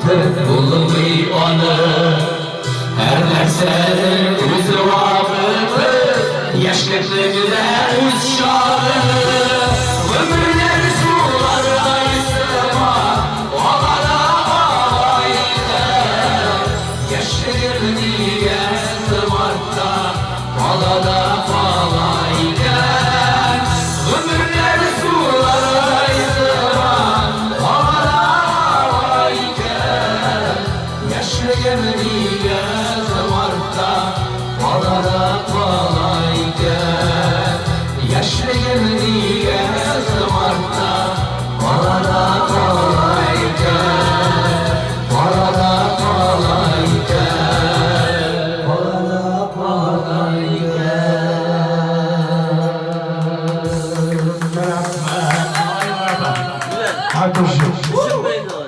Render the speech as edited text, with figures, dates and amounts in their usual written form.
Онытып булмый аны. Һәр нәрсәнең үз вакыты, Яшьлекнең дә үз чагы. Гомерләр сулардай сыман Ага да ага икән. Яшьлегем нигә мартта Кала да кала икән. Гомерләр сулардай сыман Ага да ага икән. Яшьлегем нигә мартта Кала да кала икән. Яшьлегем нигә мартта Кала да кала икән. Кала да кала икән. Кала да кала икән. Рәхмәт. От души.